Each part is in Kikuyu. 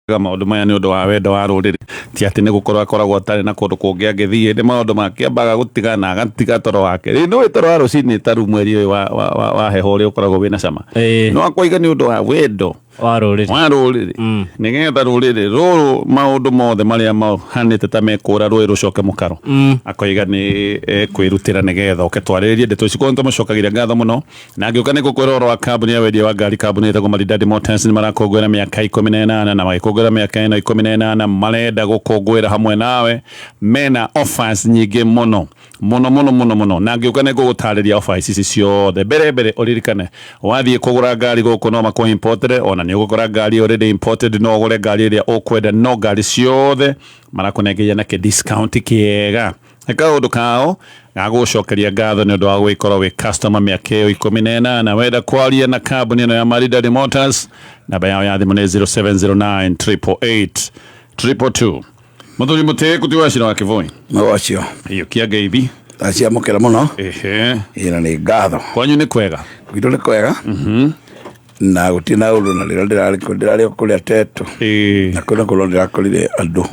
Maũndũ maya nĩ ũndũ wa wendo wa rũrĩrĩ, ti atĩ nĩ gũkorwo akoragwo atarĩ na kũndũ kũngĩ angĩthiĩ. Nĩ maũndũ make ambaga gũtiga na agatiga toro wake. Rĩu nĩũĩ toro wa rũcinĩ ta rĩu mweri ũyũ wa heho ũrĩa ũkoragwo wĩna cama. No akoiga nĩ ũndũ wa wendo wa rũrĩrĩ, wa rũrĩrĩ, nĩgetha rũrĩrĩ rũrũ maũndũ mothe marĩa mahanĩte ta mekũra rũĩ rũcoke mũkaro, akoiga nĩ ekwĩrutĩra nĩgetha oke twarĩrĩrie ndeto ici. Koguo nĩtũmũcokagĩria ngatho mũno. Na ngĩũka nĩ ngũkwĩra ũhoro wa kambuni ya wendia wa ngari, kambuni ĩtagwo Maridadi Motors. Nĩ marakũngũĩra mĩaka 18, na magĩkũngũĩra mĩaka ĩno 18 marenda gũkũngũĩra hamwe nawe. Mena offers nyingĩ mũno mũno mũno mũno mũno, na ngĩũka nĩ ngũgũtarĩria offers ici ciothe. Mbere mbere ũririkane, wathiĩ kũgũra ngari gũkũ no makũ importere, ona nĩ ũgũkora ngari already imported, no ũgũre ngari ĩrĩa ũkwenda, no ngari ciothe marakũnengeria na kĩ discount kĩega. Nĩ kaũndũ kao ga gũgũcokeria ngatho nĩ ũndũ wa gũgĩkorwo wĩ customer mĩaka ĩyo 18. Wenda kwaria na kambuni ĩno ya Maridadi Motors, namba yao ya thimũ nĩ 0709 888 222. Mũthuri mũtĩĩku ti Wachira wa Kĩboi. Wacio. Iyũkia ngeithi. Ndaciamũkĩra mũno. Ĩna nĩ ngatho. Kwanyu nĩ kwega? Gwitũ nĩ kwega na gũtirĩ na ũndũ, na rĩrĩa ndĩrarĩ kũ- ndĩrarĩ o kũrĩa Teto na kũrĩa kũrĩa ndĩrakorire andũ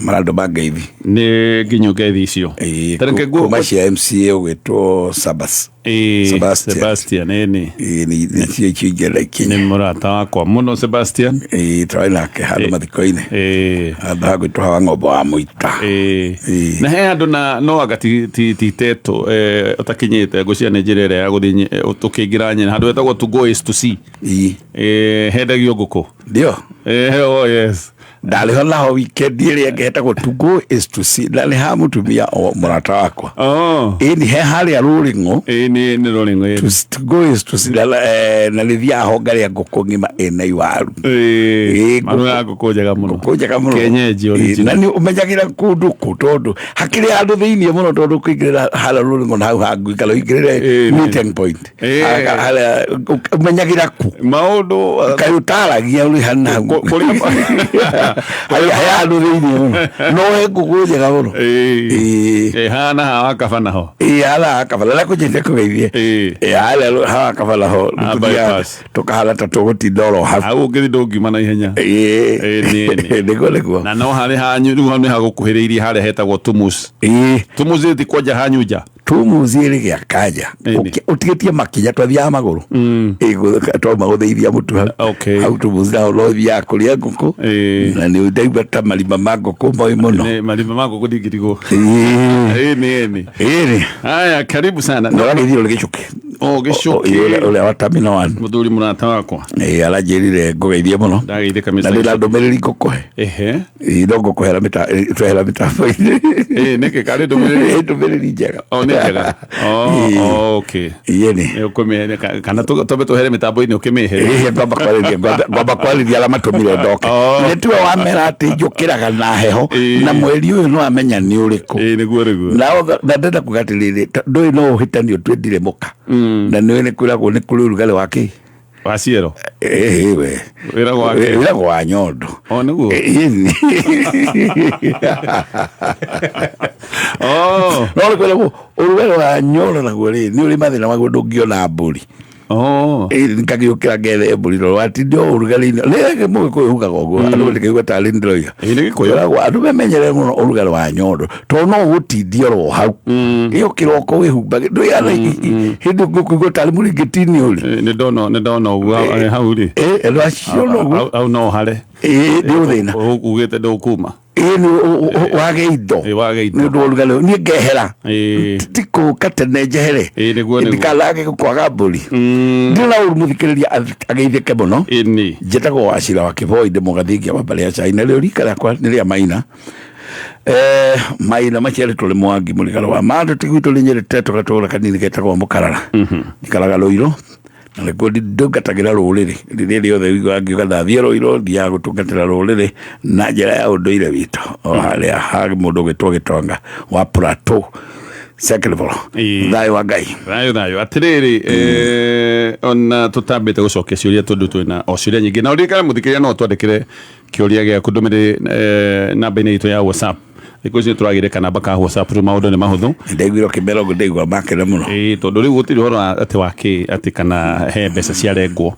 marandũ mangeithi. Nĩ nginyu ngeithi icio. Ĩĩ, Ta reke kuma cia MCA ũgwĩtwo Sabas Sebastian. Sebastian, ĩni. Ĩĩ, nĩ cio icio ingĩenda ikinye. Nĩ mũrata wakwa mũno Sebastian. Ĩĩ, tũrarĩ nake handũ mathiko-inĩ, handũ hagwĩtwo hawa ng'ombo wa mũita. Ĩĩ. Na he handũ na no anga ti Teto, ũtakinyĩte ngũcia nĩ njĩra ĩrĩa ya gũthiĩ ũkĩingĩra Nyĩrĩ, handũ hetagwo To Go Is To See. Hendagio ngũkũ. Ndio. Oh yes. Ndarĩ ho naho weekend ĩrĩa ĩngĩ hetagwo To Go Is To See, na nĩ ha mũtumia o mũrata wakwa. Ĩni he harĩa Rũrĩng'o. Ĩĩ, nĩ Rũrĩng'o, ĩĩ. To Go Is To See, na nĩ thiaga ho ngarĩa ngũkũ ng'ima ĩna iwaru. Ĩĩ, marugaga ngũkũ njega mũno. Ngũkũ njega mũno. Kienyeji Ĩĩ, original. na nĩ ũmenyagĩra kũndũ kũ tondũ hakĩrĩ handũ thĩiniĩ mũno, tondũ kũingĩrĩra harĩa Rũrĩng'o na hau hangũikara ũingĩrĩre meeting point. Harĩa ũmenyagĩra kũ Maũndũ kaĩ ũtaragia ũrĩ hana hau. Harĩa he handũ thĩiniĩ mũno no he ngũkũ njega mũno. Ĩĩ. Hana hawa kaba naho. Ĩĩ, harĩa hakaba na kũnjĩte kũgeithie. Ĩĩ, harĩa hawa kaba naho. Ah, tũthiaga bypass. Tũkahana ta tũgũtinda oro hau. Hau ũngĩthiĩ ndũngiuma na ihenya. Ĩĩ. Ĩĩ, nĩ. Nĩguo. Na no harĩ hanyu rĩu, hau nĩ hagũkuhĩrĩirie harĩa hetagwo Tumus. Tumus ĩti kwanja hanyu nja. Tumuzi ĩrĩ gĩa kanja. Ĩni. Ũtigĩtie makinya twathiaga magũrũ. Ĩĩ, twauma gũthĩithia mũtu hau. Hau Tumuzi naho no thiaga kũrĩa ngũkũ. Na nĩ ndaigua ta marima ma ngũkũ moĩ mũno. Nĩ marima ma ngũkũ ndingĩrigwo. Ĩĩ. Ĩĩ, nĩ. Ĩĩ. Haya, karibu sana. Na ũragĩthire ũrĩ gĩcũkĩ. O gĩcũkĩ. Ũrĩa wa Terminal One. Mũthuri mũrata wakwa. Ĩĩ, aranjĩrire ngũgeithie mũno. Ndageithĩka. Na ndĩ na ndũmĩrĩri ngũkũhe. Ĩĩ, no ngũkũhera twehera mĩtambo-inĩ. Ĩĩ, nĩkĩ karĩ ndũmĩrĩri? Ĩĩ, ndũmĩrĩri njega. O nĩ njega. Ĩĩ. Oh, okay. Ĩĩ, nĩ. Nĩ ũkũmĩhe kana twambe tũhere mĩtambo-inĩ ũkĩmĩhe? Ĩĩ, ngwamba kwarĩria arĩa matũmire ndoke. Nĩ tiwe wamera atĩ njũkĩraga na heho na mweri ũyũ nĩ wamenya nĩ ũrĩkũ. Ĩĩ, nĩguo. Na ndenda kuga atĩrĩrĩ, ndũĩ no ũhĩtanie ũtue ndirĩ mũka. Na nĩũĩ nĩ kwĩragwo nĩ kũrĩ ũrugarĩ wa kĩ? Wa ciero. Ĩĩ we. Wĩragwo wa kĩ? Wĩragwo wa nyondo. O nĩguo. Ĩĩ. No nĩ kwĩragwo ũrugarĩ wa nyondo naguo rĩ nĩ ũrĩ mathĩna maguo, ndũngĩona mbũri. Ĩĩ, ngagĩũkĩra ngethe mbũri no watinda o ũrugarĩ-inĩ. Nĩ mũgĩkũyũ ugaga ũguo, andũ matikĩigua tarĩ ndĩroiga. Ĩĩ, nĩ Gĩkũyũ. Kwĩragwo andũ memenyerere mũno ũrugarĩ wa nyondo tondũ no ũgũtindia oro hau. Ĩyo kĩroko wĩhumbage ndũyana hĩndĩ ũkũigua tarĩ mũrĩngĩti-inĩ ũrĩ. Ĩĩ, nĩ ndona ũguo hau rĩ. Ĩĩ, andũ acio noguo. Hau no hare. Ĩĩ, nĩ ũthĩna. Ugĩte ndũkuma. Ĩĩ, nĩ wage indo. Ĩĩ, wage indo. Nĩ ũndũ wa ũrugarĩ niĩ ngehera. Ti kũũka tene njehere. Ĩĩ, nĩguo. Ndikanage kwaga mbũri. Ndirĩ na ũru, mũthikĩrĩria ageithĩke mũno. Ĩni. Njĩtagwo Wacira wa Kĩboi, ndĩ mũgathingia wa mbarĩ ya Chai, narĩo rika rĩakwa nĩ rĩa Maina. Maina maciarĩtwo nĩ Mwangi mũrigaro wa mandũ ti gwitũ nĩ Nyĩrĩ Teto gatũũra kanini getagwo Mũkarara. Njikaraga Rũirũ na nĩkuo ndungatagĩra rũrĩrĩ rĩrĩa rĩothe ũiguaga ngiuga ndathiĩ Rũirũ, thiaga gũtungatĩra rũrĩrĩ na njĩra ya ũndũire witũ o harĩa ha mũndũ ũgwĩtwo Gĩtonga wa Plateau. Second of all, thayũ wa Ngai. Thayũ thayũ. Atĩrĩrĩ, ona tũtambĩte gũcokia ciũria, tondũ twĩna o ciũria nyingĩ, na ũririkane mũthikĩrĩria no twandĩkĩre kĩũria gĩaku ndũmĩrĩri namba-inĩ itũ ya WhatsApp. Thikũ ici nĩtũragĩire kanamba ka WhatsApp, rĩu maũndũ nĩ mahũthũ. Ndaiguire ũkĩmera ũguo, ndaigua makena mũno. Ĩĩ, tondũ rĩu gũtirĩ ũhoro wa atĩ wa kĩ atĩ kana he mbeca ciarengwo.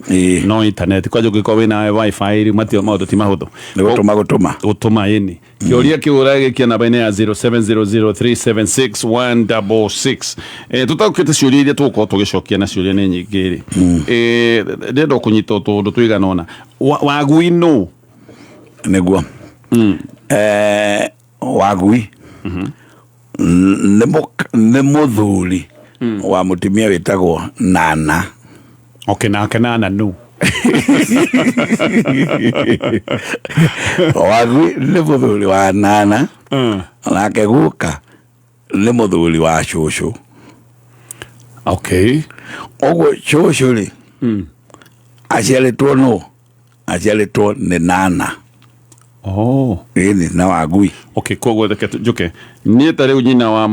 No internet kwanja ũngĩkorwo wĩna wifi rĩu matio maũndũ ti mahũthũ. Nĩ gũtũma gũtũma. Gũtũma ĩni. Kĩũria kĩu ũragĩkia namba-inĩ ya 0700376166. Tũtaũkĩte ciũria iria tũgũkorwo tũgĩcokia na ciũria nĩ nyingĩ rĩ. Ndĩrenda kũnyita tũũndũ tũigana ũna. Wagui nũ? Nĩguo. Wagui nĩ mũthuri wa mũtumia wĩtagwo Nana. Okay, nake Nana nũ? Wagui nĩ mũthuri wa Nana, nake guka nĩ mũthuri wa cũcũ. Okay. Ũguo cũcũ rĩ, aciarĩtwo nũ? Aciarĩtwo nĩ Nana. Oh. Ĩni na Wagui. Okay, koguo reke njuke niĩ ta rĩu nyina wa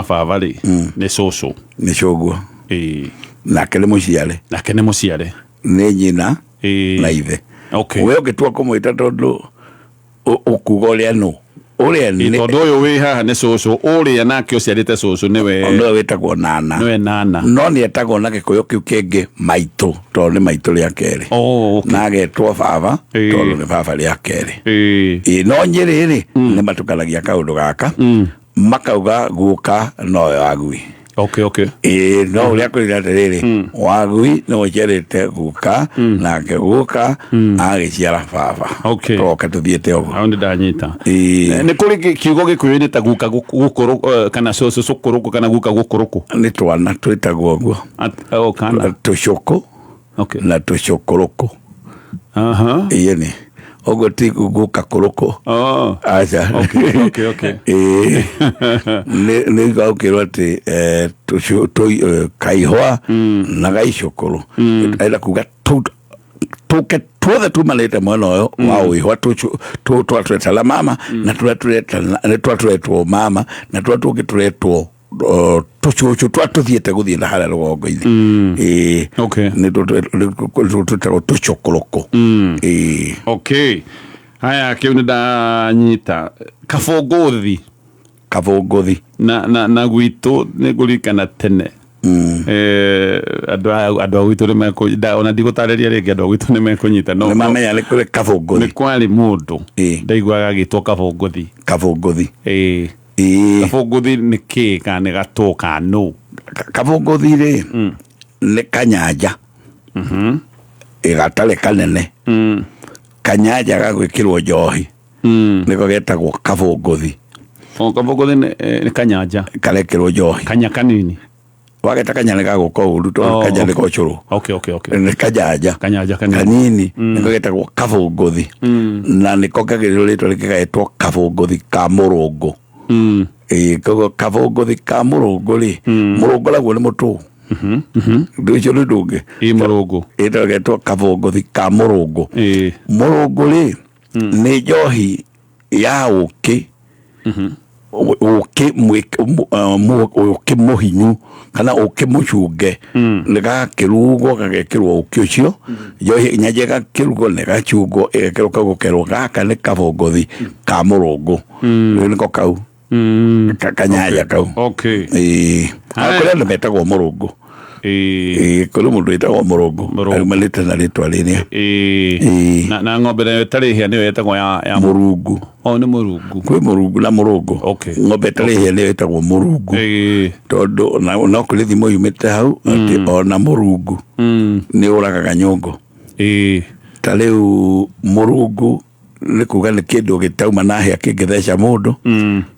baba rĩ nĩ cũcũ. Nĩ cũguo. Ĩĩ. Nake nĩ mũciare. Nake nĩ mũciare. Nĩ nyina Ĩĩ. na ithe. Okay. We ũngĩtua kũmwĩta tondũ ũkuga ũrĩa nũ? Ũrĩa nĩ Tondũ ũyũ wĩ haha nĩ cũcũ, ũrĩa nake ũciarĩte cũcũ nĩwe nĩwe wĩtagwo Nana. Nĩwe Nana. No nĩ etagwo na Gĩkũyũ kĩu kĩngĩ maitũ, tondũ nĩ maitũ rĩa kerĩ. Oh, okay. Na agetwo baba, tondũ nĩ baba rĩa kerĩ. Ĩĩ, no Nyĩrĩ rĩ, nĩ matukanagia kaũndũ gaka, makauga guka nowe Wagui. Okay, okay. Ĩĩ, no ũrĩa kũrĩ atĩrĩrĩ, Wagui nĩwe ũciarĩte guka, nake guka agĩciara baba. Okay. Tũroka tũthiĩte ũguo. Hau nĩ ndanyita. Ĩĩ. Nĩ kũrĩ kiugo Gĩkũyũ-inĩ ta guka gũkũrũ, kana cũcũ cũkũrũkũ kana guka gũkũrũkũ? Nĩ twana twĩtagwo ũguo. Oh, kana. Tũcũkũ. Okay. Na tũcũkũrũkũ. Aha. Ĩĩ nĩ. Ũguo ti guka kũrũkũ. Oh. Aca. Okay, okay, okay. Ĩĩ. Nĩ ũkĩrwo atĩ kaihwa na gaicũkũrũ. Enda kuga tũke tuothe tumanĩte mwena ũyũ wa ũihwa twatwetala mama na twatwetwo mama na tũrĩa tũngĩ tũretwo tũcũcũ twa tũthiĩte gũthiĩ na harĩa rũgongo-inĩ. Ĩĩ. Okay. Nĩ tũtagwo tũcũkũrũkũ. Ĩĩ. Okay. Haya, kĩu nĩ ndanyita. Kabũngũthi. Kabũngũthi. Na gwitũ nĩ ngũririkana tene. Andũ a gwitũ nĩ mekũ, ona ndigũtarĩria rĩngĩ, andũ a gwitũ nĩ mekũnyita. Nĩ mamenya nĩ kũrĩ kabũngũthi. Nĩ kwarĩ mũndũ ndaiguaga agĩtwo kabũngũthi. Kabũngũthi. Ĩĩ. Kabũngũthi nĩ kĩ kana nĩ gatũ kana nũ? Kabũngũthi rĩ nĩ kanyanja. Gatarĩ kanene. Kanyanja gagwĩkĩrwo njohi. Nĩko getagwo kabũngũthi. O kabũngũthi nĩ kanyanja. Karekĩrwo njohi. Kanya kanini. Wageta kanya nĩ gagũka ũru tondũ kanya nĩ gocũrũ. Okay, okay, okay. Nĩ kanyanja. Kanyanja kanini. Kanini nĩko getagwo kabũngũthi. Na nĩko kagĩrĩirwo rĩtwa rĩngĩ gagetwo kabũngũthi ka mũrũngũ. Ĩĩ, koguo kabũngũthi ka mũrũngũ rĩ, mũrũngũ naguo nĩ mũtũ. Ũndũ ũcio nĩ ũndũ ũngĩ. Ĩĩ, mũrũngũ. Ĩĩ, getwo kabũngũthi ka mũrũngũ. Ĩĩ. Mũrũngũ rĩ, nĩ njohi ya ũkĩ. Ũkĩ ũkĩ mũhinyu kana ũkĩ mũcunge. Nĩ gakĩrugwo gagekĩrwo ũkĩ ũcio. Njohi nyanja ĩgakĩrugwo na ĩgacungwo ĩgekĩrwo kau gũkerwo gaka nĩ kabũngũthi ka mũrũngũ. Rĩu nĩko kau. Kanyanya kau. Okay. Ĩĩ. Kũrĩ andũ metagwo mũrũngũ. Ĩĩ. Ĩĩ, kũrĩ mũndũ wĩtagwo mũrũngũ. Aumanĩte na rĩtwa rĩrĩa. Ĩĩ. Na ng'ombe nayo ĩtarĩ hĩa nĩyo ĩtagwo ya Mũrungu. Oh, nĩ mũrungu. Kwĩ mũrungu na mũrũngũ. Okay. Ng'ombe ĩtarĩ hĩa nĩyo ĩtagwo mũrungu. Ĩĩ. Tondũ no kũrĩ thimo yumĩte hau atĩ ona mũrungu nĩ ũragaga nyũngũ. Ĩĩ. Ta rĩu mũrungu nĩ kuga nĩ kĩndũ gĩtauma na hĩa kĩngĩtheca mũndũ.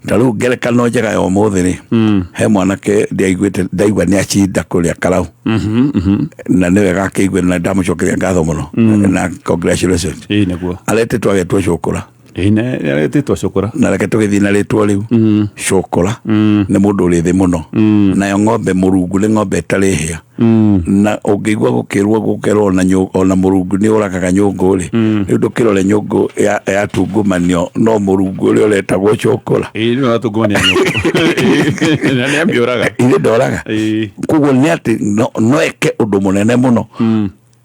Ta rĩu ngerekano njega ya ũmũthĩ rĩ, he mwanake ndiaiguĩte, ndaigua nĩ acinda kũrĩa Karau. Na nĩ wega akĩigue na ndamũcokeria ngatho mũno. Na congratulations. Ĩĩ, nĩguo. Aretĩtwo agetwo Cũkũra. Ĩĩ, aretĩtwo Cũkũra. Na reke tũgĩthiĩ na rĩtwa rĩu. Cũkũra. Nĩ mũndũ ũrĩ thĩ mũno. Nayo ng'ombe mũrungu nĩ ng'ombe ĩtarĩ hĩa. Na ũngĩigua gũkĩrwo gũkerwo ona mũrungu nĩ ũragaga nyũngũ rĩ. Rĩu ndũkĩrore nyũngũ yatungũmanio no mũrungu ũrĩa ũretagwo Cũkũra. Ĩĩ, nĩwe watungũmania nyũngũ. Ĩĩ, na nĩ amĩũraga. Ithe ndoraga. Ĩĩ. Koguo nĩ atĩ no eke ũndũ mũnene mũno.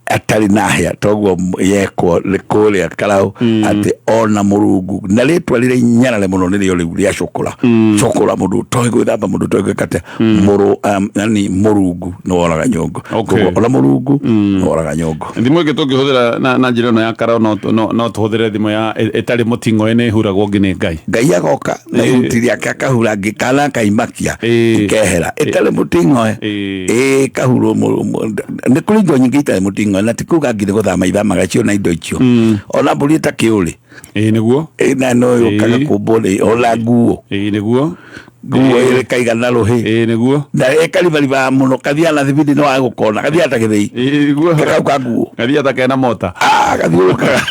Atarĩ na hĩa toguo yekwo nĩ kũrĩa Karau, atĩ ona Mũrungu na rĩtwa rĩrĩa inyarare mũno nĩrĩo rĩu rĩa cũkũra cũkũra, mũndũ ũtoĩ gwĩthamba, mũndũ ũtoĩ gwĩka atĩa, mũrũ yani Mũrungu nĩ woraga nyũngũ. Koguo ona Mũrungu nĩ woraga nyũngũ. Thimo ĩngĩ tũngĩhũthĩra na njĩra ĩno ya Karau, no tũhũthĩre thimo ya ĩtarĩ mũting'oe nĩ ĩhuragwo ngĩ nĩ Ngai. Ngai agoka na ihuti rĩake akahura ngĩ kana akaimakia ikehera ĩtarĩ mũting'oe. Ĩkahurwo nĩ kũrĩ indo nyingĩ itarĩ mũting'oe, na ti kuga nginya gũthama ithamaga cio na indo icio, ona mbũri ĩtakĩũrĩ. Ĩĩ nĩguo. Na no yũkaga kũmbwo nĩ ona nguo. Ĩĩ nĩguo. Nguo ĩrĩ kaigana rũhĩ. Ĩĩ nĩguo. Na ĩkaribaribaga mũno, kathiaga na thibindi no agũkona kathiaga ta gĩthĩi. Ĩĩ nĩguo. Kau ka nguo. Gathiaga ta kena mota. Ah, gathiũrũrũkaga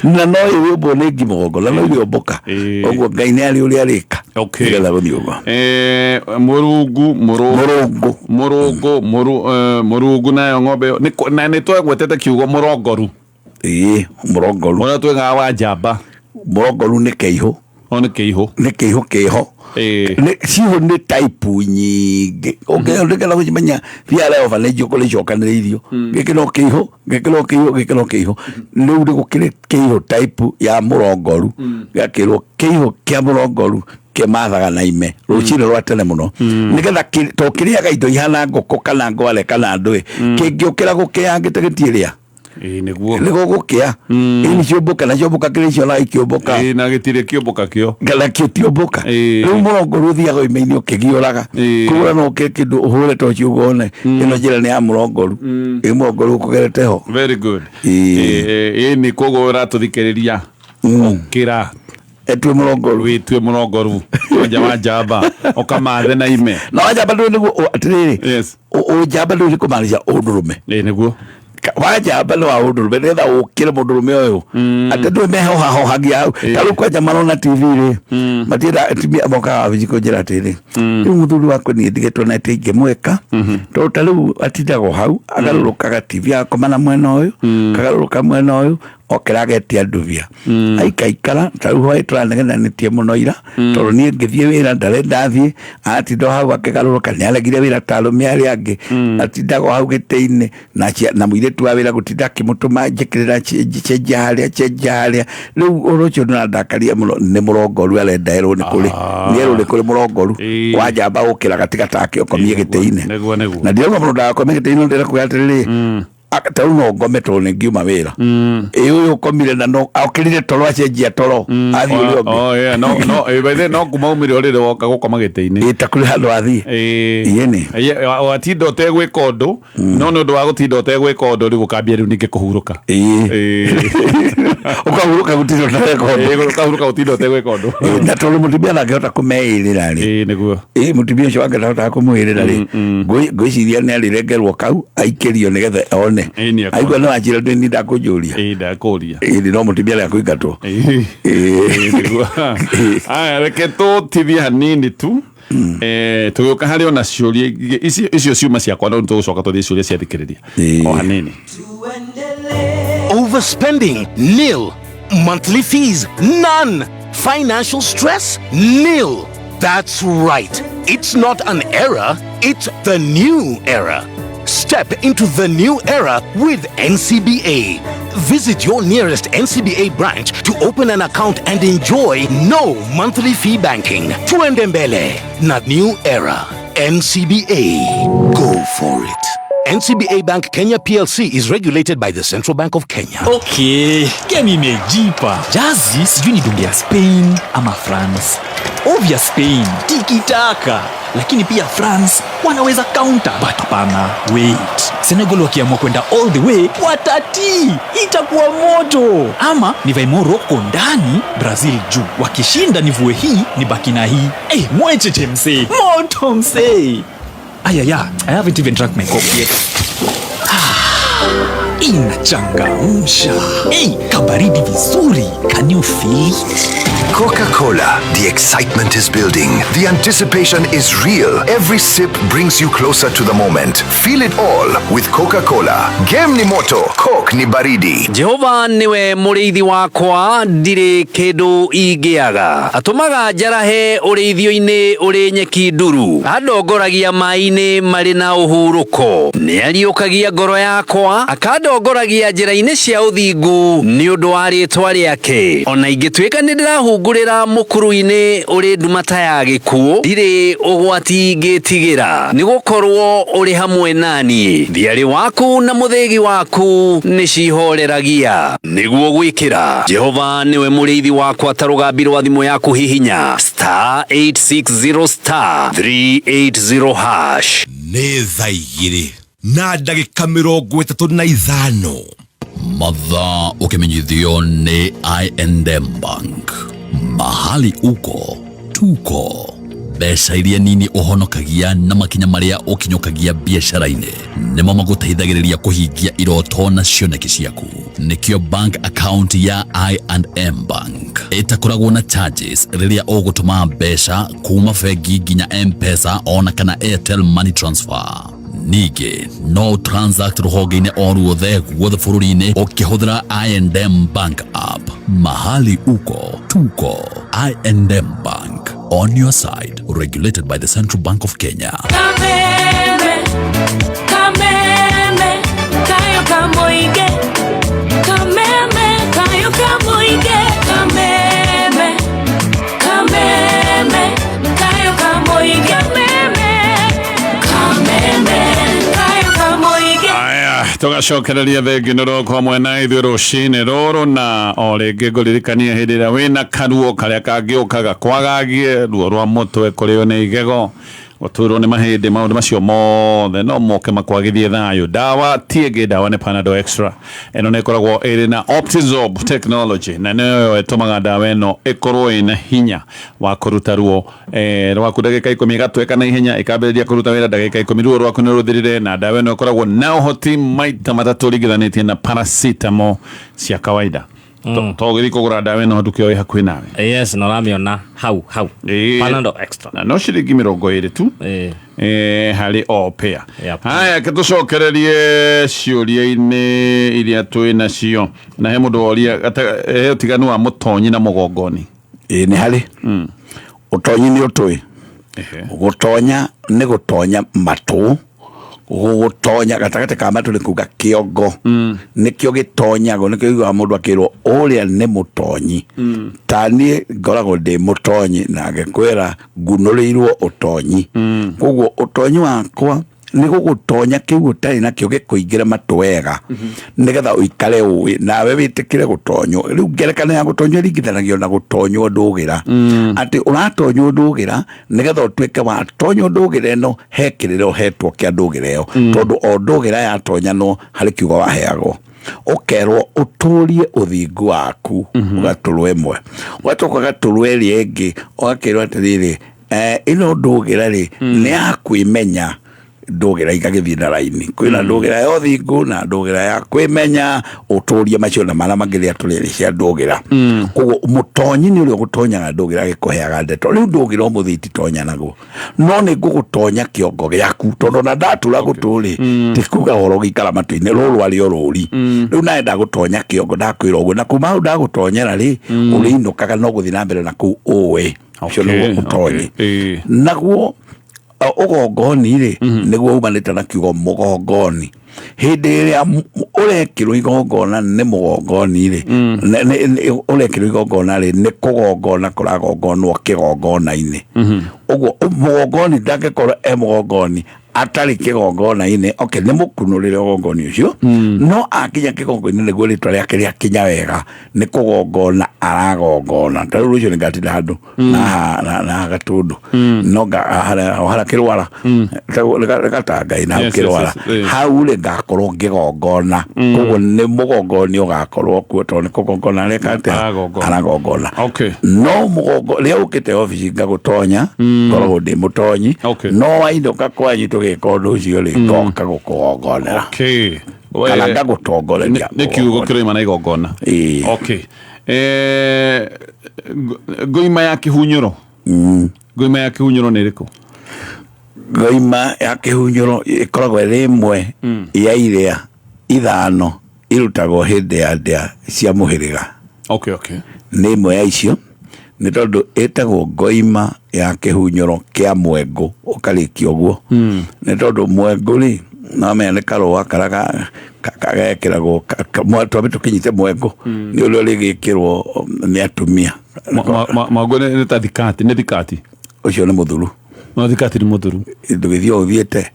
na no ĩrĩũmbwo nĩ ngi mũgongo na no ĩrĩũmbũka. Ũguo Ngai nĩ arĩ ũrĩa arĩka nĩgetha gũthiĩ ũguo. Mũrungu mũrũ Mũrũngũ. Mũrũngũ mũrungu nayo ng'ombe ĩyo na nĩ twegwetete kiugo mũrongoru. Ĩĩ, mũrongoru. Ũrĩa twegaga wa njamba. Mũrongoru nĩ kĩihũ. O nĩ kĩihũ. Nĩ kĩihũ kĩho. Nĩ ciihũ, nĩ type nyingĩ ũngĩkenda gũcimenya, thiaga orphanage ũkore icokanĩrĩirio, gĩkĩ no kĩihũ, gĩkĩ no kĩihũ, gĩkĩ no kĩihũ. Rĩu nĩ gũkĩrĩ kĩihũ type ya mũrongoru, gĩgakĩrwo kĩihũ kĩa mũrongoru, kĩmathaga na ime rũcinĩ rwa tene mũno, nĩgetha to kĩrĩaga indo ihana ngũkũ kana ngware kana ndũĩ, kĩngĩũkĩra gũkĩa ngĩte gĩtirĩa. Ĩĩ nĩguo. Nĩ gũgũkĩa ini ciũmbũka na ciũmbũka kĩrĩ cionaga ikĩũmbũka. Ĩĩ, na gĩtirĩ kĩũmbũka kĩo. Kana kĩo tiũmbũka. Rĩu mũrongoru ũthiaga ime-inĩ ũkĩgiũraga. Kũgũra no ũkĩre kĩndũ ũhũre toci ũguo one ĩno njĩra nĩ ya mũrongoru, ĩ mũrongoru ũkũgerete ho. Very good. Ĩĩ nĩ koguo ũratũthikĩrĩria, ũkĩra. Etue mũrongoru. Wĩtue mũrongoru wanja wa njamba ũkamathe na ime. Na wanjamba ndũĩ nĩguo atĩrĩrĩ, ũnjamba ndũĩ nĩ kũmaanisha ũndũrũme. Ĩĩ nĩguo. Wanjamba nĩ wa ũndũrũme, nĩgetha ũkĩre mũndũrũme ũyũ atĩ ndũĩ mehohahohagia hau. Ta rĩu kwanja marona TV rĩ, matienda atumia mokaga wabici kũnjĩra atĩrĩ, rĩu mũthuri wakwa niĩ ndigĩtwo na atĩ ingĩmwĩka, tondũ ta rĩu atindaga o hau agarũrũkaga TV, agakoma na mwena ũyũ, kagarũrũka mwena ũyũ, okĩra agetia ndubia, aikaikara. Ta rĩu hwaĩ tũranegenanĩtie mũno ira, tondũ niĩ ngĩthiĩ wĩra ndarenda thiĩ, atinda o hau akĩgarũrũka. Nĩ aregire wĩra ta arũme arĩa angĩ, atindaga o hau gĩtĩ-inĩ na mũirĩtu wa wĩra gũtinda akĩmũtũma njĩkĩrĩra, cenjia harĩa, cenjia harĩa. Rĩu ũndũ ũcio nĩũrandakaria mũno. Nĩ mũrongoru arenda erwo nĩ kũrĩ, nĩ erwo nĩ kũrĩ mũrongoru. Wa njamba ũkĩra gatiga take ũkomie gĩtĩ-inĩ. Nĩguo nĩguo. Na ndirauga mũndũ ndagakomie gĩtĩ-inĩ, no ndĩrenda kuga atĩrĩrĩ, ta rĩu no ngome tondũ nĩ ngiuma wĩra. Ĩ ũyũ ũkomire na no okĩrire toro, acenjia toro, athiĩ ũrĩa ũngĩ. Oh yeah, no by the way, no kuma umire ũrĩrĩ woka gũkoma gĩtĩ-inĩ. Ĩ ta kũrĩ handũ athiĩ. Ĩĩ. Ĩni. Watinda ũtegwĩka ũndũ, no nĩ ũndũ wa gũtinda ũtegwĩka ũndũ rĩu ũkambia rĩu ningĩ kũhurũka. Ũkahurũka gũtinda ũtareka ũndũ. Ĩĩ, ũkahurũka gũtinda ũtegwĩka ũndũ. Ĩ, na tondũ mũtumia ndangĩhota kũmeĩrĩra rĩ. Ĩĩ nĩguo. Ĩ mũtumia ũcio wake ndahotaga kũmwĩrĩra rĩ, ngwĩciria nĩ arĩrengerwo kau aikĩrio nĩgetha one. Ĩĩ, nĩ akona. Aigua nĩ wanjĩra ndĩ ni ndakũnjũria. Ĩĩ, ndakũria. Ĩ no mũtumia arĩa kũingatwo. Ĩĩ. Ĩĩ. Nĩguo. Aya, reke tũtithie hanini tu. Tũgĩũka harĩ ona ciũria ingĩ icio ciuma ciakwa, no tũgũcoka tũthiĩ ciũria cia thikĩrĩria o hanini. Overspending? Nil. Monthly fees? None. Financial stress? Nil. That's right. It's not an era, it's the new era. Step into the new era with NCBA. Visit your nearest NCBA branch to open an account and enjoy no monthly fee banking. Tuende mbele na new era. NCBA. Go for it. NCBA Bank Kenya PLC is regulated by the Central Bank of Kenya. Okay, game imejipa. Jazi sijui ni dunge ya Spain ama France. Obvious Spain, tikitaka. Lakini pia France wanaweza counter. But hapana, wait. Senegal wakiamua kwenda all the way, watatii. Itakuwa moto. Ama nivae Morocco ndani, Brazil juu. Wakishinda nivue hii, nibaki na hii. Hey, mwecheche msee. Moto msee. Ayaya, I haven't even drank my coffee yet. Inachangamsha. Hey, kabaridi vizuri. Can you feel it? Coca Cola. The excitement is building. The anticipation is real. Every sip brings you closer to the moment. Feel it all with Coca Cola. Game ni moto, Coke ni baridi. Jehova niwe mũrĩithi wakwa, ndirĩ kĩndũ ingĩaga. Atũmaga njarahe ũrĩithio-inĩ ũrĩ nyeki nduru, andongoragia maĩ-inĩ marĩ na ũhurũko. Nĩariũkagia ngoro yakwa, akandongoragia njĩra-inĩ cia ũthingu nĩ ũndũ wa rĩĩtwa rĩake. Ona ingĩtuĩka nĩ ndĩrahungurĩra mũkuru-inĩ ũrĩ nduma ta ya gĩkuũ, ndirĩ ũgwati ingĩtigĩra, nĩgũkorwo ũrĩ hamwe naniĩ. Thiarĩ waku na mũthĩgi waku nĩcihoreragia. Nĩguo gwĩkĩra Jehova nĩwe mũrĩithi wakwa ta rũgambi rwa thimũ yaku hihinya star 860 star 380 hash. Nĩ thaa 2 na ndagĩka 35. Mathaa ũkĩmenyithio nĩ I&M Bank. Mahali uko tuko. Mbeca iria nini ũhonokagia na makinya marĩa ũkinyũkagia biacara-inĩ nĩmo magũteithagĩrĩria kũhingia iroto na cioneki ciaku. Nĩkĩo bank account ya I&M Bank ĩtakoragwo na charges rĩrĩa ũgũtũma mbeca kuma bengi nginya M-Pesa ona kana Airtel Money Transfer. Ningĩ no transact rũhonge-inĩ o ruothe guothe bũrũri-inĩ ũkĩhũthĩra I&M Bank app. Mahali uko tuko. I&M Bank, on your side, regulated by the Central Bank of Kenya. Kameme, kameme, kayo kamoige. Kameme, kayo kamoige. Kameme, kameme, kayo kamoige. Kameme, kameme, kayo kamoige. Aya, tũgacokereria thengi nĩ roko hamwe na ithuĩ rũcinĩ rũrũ, na o rĩngĩ ngũririkania hĩndĩ ĩrĩa wĩna karuo karĩa kangĩũkaga kwagagie, ruo rwa mũtwe, kũrĩo nĩ igego, gũturwo nĩ mahĩndĩ, maũndũ macio mothe no moke makwagithie thayũ. Ndawa ti ĩngĩ, ndawa nĩ Panadol Extra. Ĩno nĩ ĩkoragwo ĩrĩ na Optizorb technology, na nĩyo ĩtũmaga ndawa ĩno ĩkorwo ĩna hinya wa kũruta ruo rwaku ndagĩka 10, ĩgatweka na ihenya, ĩkambĩrĩria kũruta wĩra ndagĩka 10, ruo rwaku nĩ rũthirire. Na ndawa ĩno ĩkoragwo na ũhoti maita matatũ ringithanĩtie na paracetamol cia kawaida. To ũgĩthiĩ kũgũra ndawa ĩno nduka ĩyo ĩ hakuhĩ nawe. Yes, na ũramĩona hau hau. Panadol Extra. Na no ciringi 20 tu harĩ o pair. Haya, ke tũcokererie ciũria-inĩ iria twĩ nacio, na he mũndũ woria he ũtiganu wa mũtonyi na mũgongoni. Ĩĩ, nĩ harĩ. Ũtonyi nĩ ũtũĩ. Gũtonya nĩ gũtonya matũ. Gũtonya gatagatĩ ka matũ nĩ kuga kĩongo. Nĩkĩo gĩtonyagwo, nĩkĩo ũiguaga mũndũ akĩrwo ũrĩa nĩ mũtonyi. Ta niĩ ngoragwo ndĩ mũtonyi na ngĩkwĩra ngunũrĩirwo ũtonyi. Koguo ũtonyi wakwa nĩ gũgũtonya kĩu ũtarĩ nakĩo gĩkũingĩre matũ wega, nĩgetha ũikare ũĩ nawe wĩtĩkĩre gũtonywo. Rĩu ngerekano ya gũtonywo ĩringithanagio na gũtonywo ndũgĩra, atĩ ũratonywo ndũgĩra nĩgetha ũtuĩke watonywo ndũgĩra ĩno, he kĩrĩra ũhetwo kĩa ndũgĩra ĩyo, tondũ o ndũgĩra yatonyanwo harĩ kiugo waheagwo, ũkerwo ũtũrie ũthingu waku, ũgatũrwo ĩmwe, ũgacoka ũgatũrwo ĩrĩa ĩngĩ, ũgakĩrwo atĩrĩrĩ, ĩno ndũgĩra rĩ nĩ ya kwĩmenya. Ndũgĩra igagĩthiĩ na raini, kwĩna ndũgĩra ya ũthingu na ndũgĩra ya kwĩmenya, ũtũrie macio na marĩa mangĩ rĩrĩa tũrĩ cia ndũgĩra. Koguo mũtonyi nĩ ũrĩa ũgũtonyaga ndũgĩra agĩkũheaga ndeto. Rĩu ndũgĩra ũmũthĩ ititonyanagwo, no nĩ ngũgũtonya kĩongo gĩaku, tondũ ona ndatura gũtũ rĩ, ti kuga ũhoro gĩikara matũ-inĩ, rũrũ arĩ o rũri. Rĩu nawe ndagũtonya kĩongo, ndakwĩra ũguo, na kuma hau ndagũtonyera rĩ, ũrĩinũkaga no gũthiĩ na mbere na kũu ũĩ. Ũcio nĩguo ũtonyi. Naguo ũgongoni rĩ, nĩguo umanĩte na kiugo mũgongoni. Hĩndĩ ĩrĩa ũrekĩrwo igongona nĩ mũgongoni rĩ, ũrekĩrwo igongona rĩ, nĩ kũgongona kũragongonwo kĩgongona-inĩ. Ũguo mũgongoni ndangĩkorwo e mũgongoni atarĩ kĩgongona-inĩ. Okay, nĩ mũkunũrĩre ũgongoni ũcio, no akinya kĩgongona-inĩ nĩguo rĩtwa rĩake rĩakinya wega, nĩ kũgongona aragongona. Ta rĩu rũciũ nĩngatinda handũ na Gatũndũ, no harĩa Kĩrwara, Gatangai na hau Kĩrwara, hau rĩ ngakorwo ngĩgongona. Koguo nĩ mũgongoni ũgakorwo kuo, tondũ nĩ kũgongona areka atĩa? Aragongona. No mũgongo rĩrĩa ũkĩte obici ngagũtonya, ngoragwo ndĩ mũtonyi, no wainũka kwanyu tũgĩka ũndũ ũcio rĩ, ngoka gũkũgongonera. Kana ngagũtongoreria. Nĩ kiugo kĩroima na igongona. Ĩĩ. Okay. Ngoima ya kĩhunyũro. Ngoima ya kĩhunyũro nĩ ĩrĩkũ? Ngoima ya kĩhunyũro ĩkoragwo ĩrĩ ĩmwe ya iria ithano irutagwo hĩndĩ ya ndĩa cia mũhĩrĩga. Okay, okay. Nĩ ĩmwe ya icio, nĩ tondũ ĩtagwo ngoima ya kĩhunyũro kĩa mwengũ, ũkarĩkia ũguo. Nĩ tondũ mwengũ rĩ, no menya nĩ karũa karĩa gekĩragwo, twambe tũkĩnyite mwengũ, nĩ ũrĩa ũrĩgĩkĩrwo nĩ atumia. Mwengũ nĩ ta thikati, nĩ thikati. Ũcio nĩ mũthuru. No thikati nĩ mũthuru. Ndũgĩthiĩ o ũthiĩte.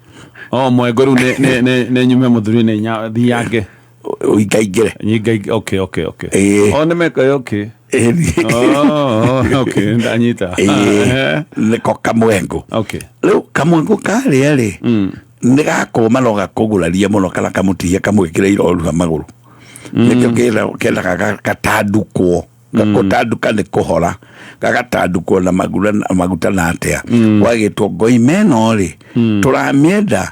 O mwengũ rĩu nĩ nyume mũthuru-inĩ thiange. Ũingaingĩre. Nyingaingĩ, okay, okay, okay. Ĩĩ. O nĩ meka, okay. Oh, okay, ndanyita. Ĩĩ, nĩko kamwengũ. Okay. Rĩu kamwengũ karĩa rĩ, nĩ gakũma no gakũguraria mũno kana kamũtihia kamwĩkĩre iroruha magũrũ. Nĩkĩo kendaga gatandukwo. Gũtanduka nĩ kũhora, gagatandukwo na maguta na atĩa. Gwagĩtwo ngoima ĩno rĩ, tũramĩenda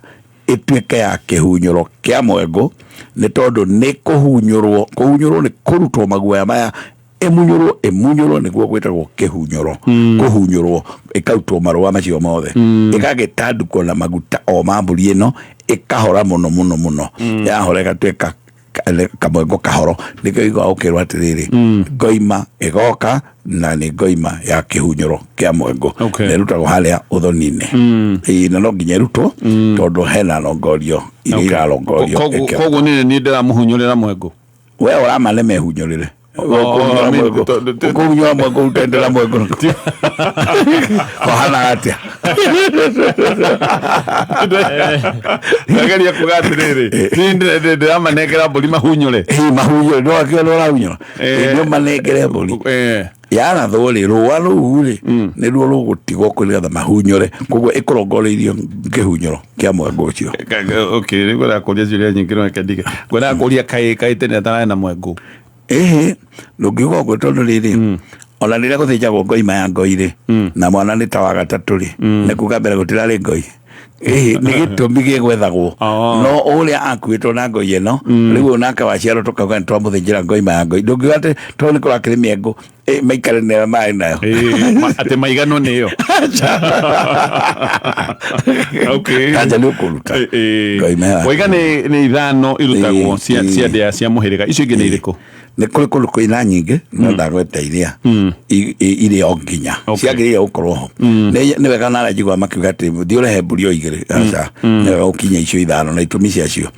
ĩtuĩke ya kĩhunyũro kĩa mwengũ, nĩ tondũ nĩ kũhunyũrwo. Kũhunyũrwo nĩ kũrutwo maguoya maya, ĩmunyũrwo, ĩmunyũrwo nĩguo gwĩtagwo kĩhunyũro. Kũhunyũrwo, ĩkarutwo marũa macio mothe. Ĩgagĩtandukwo na maguta o ma mbũri ĩno, ĩkahora mũno mũno mũno. Yahora ĩgatuĩka kamwengo kahoro. Nĩkĩo ũiguaga ũkĩrwo atĩrĩrĩ, ngoima ĩgoka na nĩ ngoima ya kĩhunyũro kĩa mwengũ. Okay. Na ĩrutagwo harĩa ũthoni-inĩ. Ĩĩ, na no nginya ĩrutwo, tondũ hena rongorio iria irarongorio. Koguo nĩ niĩ ndĩramũhunyũrĩra mwengũ. We ũramane mehunyũrĩre. Ũkũhunyũra mwengũ, ũtendera mwengũ. Kũhanaga atĩa? Ndageria kuga atĩrĩrĩ, niĩ ndĩramanengera mbũri mahunyũre. Ĩĩ, mahunyũre, no akĩo nĩ ũrahunyũra. Ĩĩ, nĩ ũmanengere mbũri. Yarathwo rĩ, rũa rũu rĩ, nĩruo rũgũtigwo kũ nĩgetha mahunyũre. Koguo ĩkũrongoreirio kĩhunyũro kĩa mwengũ ũcio. Okay, rĩu ngwendaga kũria ciũria nyingĩ no reke ndige. Ngwendaga kũria kaĩ tene atararĩ na mwengũ. Ĩhĩ, ndũngiuga ũguo tondũ rĩrĩ, ona rĩrĩa gũthĩnjagwo ngoima ya ngoi rĩ, na mwana nĩ ta wa gatatũ rĩ, nĩ kuga mbere gũtirarĩ ngoi. Ĩhĩ, nĩ gĩtũmi gĩgwethagwo. No ũrĩa akuĩtwo na ngoi ĩno, rĩu onake waciarwo tũkauga nĩ twamũthĩnjĩra ngoima ya ngoi. Ndũngiuga atĩ tondũ nĩ kũrakĩrĩ mĩengũ, maikare nĩyo marĩ nayo. Atĩ maiganwo nĩyo. Okay. Kanja nĩ ũkũruta. Ngoima ya Waiga nĩ ithano irutagwo cia ndĩa cia mũhĩrĩga. Icio ingĩ nĩ irĩkũ? Nĩ kũrĩ kũndũ kwĩna nyingĩ, no ndagweta iria irĩ o nginya ciagĩrĩire gũkorwo ho. Nĩ wega na arĩa njiguaga makiuga atĩ thiĩ ũrehe mbũri o igĩrĩ. Aca, nĩ wega gũkinyia icio ithano na itũmi ciacio.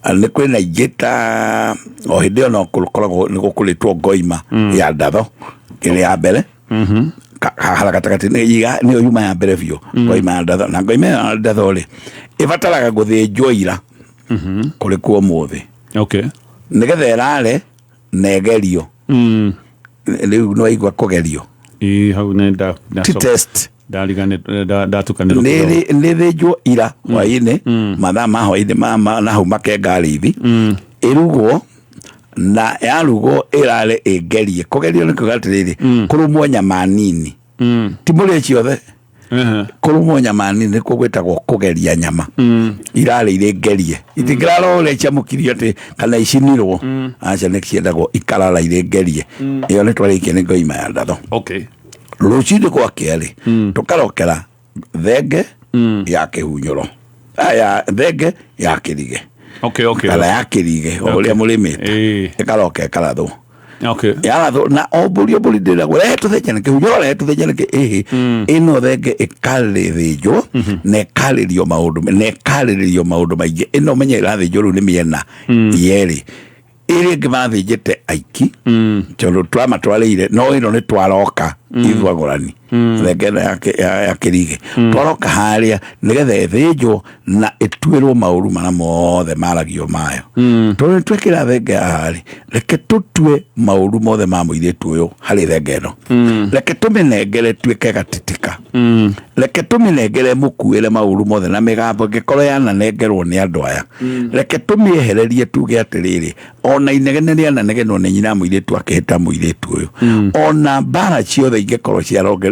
Nĩ kwĩna ingĩ ta o hĩndĩ ĩyo no gũkoragwo nĩ gũkũrĩtwo ngoima ya ndatho ĩrĩ ya mbere. Haha gatagatĩ nĩyo yuma ya mbere biũ, ngoima ya ndatho. Na ngoima ya ndatho rĩ, ĩbataraga gũthĩnjwo ira kũrĩ kuo ũmũthĩ. Okay. Nĩgetha ĩrare na ĩgerio. Rĩu nĩ waigua kũgerio. Ĩĩ, hau nĩ Ti test. Ndatukanĩrwo. Nĩ thĩnjwo ira hwaĩ-inĩ, mathaa ma hwaĩ-inĩ na hau makenga rĩithi. Ĩrugwo na yarugwo ĩrare ĩgerie. Kũgerio nĩ kuga atĩrĩrĩ, kũrũmwo nyama nini. Ti mũrĩe ciothe. Kũrũmwo nyama nini nĩkuo gwĩtagwo kũgeria nyama. Irarĩ irĩ ngerie. Itingĩrara ũrĩa iciamũkirio atĩ kana icinirwo. Aca, nĩ ciendagwo ikarara irĩ ngerie. Ĩyo nĩ twarĩkia nĩ ngoima ya ndatho. Okay. Rũcinĩ gwakĩa rĩ, tũkarokera thenge ya kĩhunyũro. Ya thenge ya kĩrige. Okay, okay. Kana ya kĩrige, o ũrĩa mũrĩmĩte. Ĩkaroka ĩkarathwo. Okay. Yarathwo na o mbũri o mbũri ndĩragwo, rehe tũthĩnjane kĩhunyũro, rehe tũthĩnjane ĩhĩ. Ĩno thenge ĩkarĩthĩnjwo na ĩkarĩrio maũndũ, na ĩkarĩrĩrio maũndũ maingĩ. Ĩno menye ĩrathĩnjwo rĩu nĩ mĩena yerĩ. Ĩrĩa ĩngĩ mathĩnjĩte aiki, tondũ twamatwarĩire, no ĩno nĩ twaroka ithuagũrani. Thenge ĩno ya kĩrige. Twaroka harĩa nĩgetha ĩthĩnjwo na ĩtuĩrwo maũru marĩa mothe maragio mayo. Tondũ nĩ twekĩra thenge haha rĩ, reke tũtue maũru mothe ma mũirĩtu ũyũ harĩ thenge ĩno. Reke tũmĩnengere tuĩke gatitika. Reke tũmĩnengere mũkuĩre maũru mothe na mĩgambo ĩngĩkorwo yananengerwo nĩ andũ aya. Reke tũmĩehererie tuge atĩrĩrĩ, ona inegene rĩananegenwo nĩ nyina mũirĩtu akĩhĩta mũirĩtu ũyũ. Ona mbara ciothe ingĩkorwo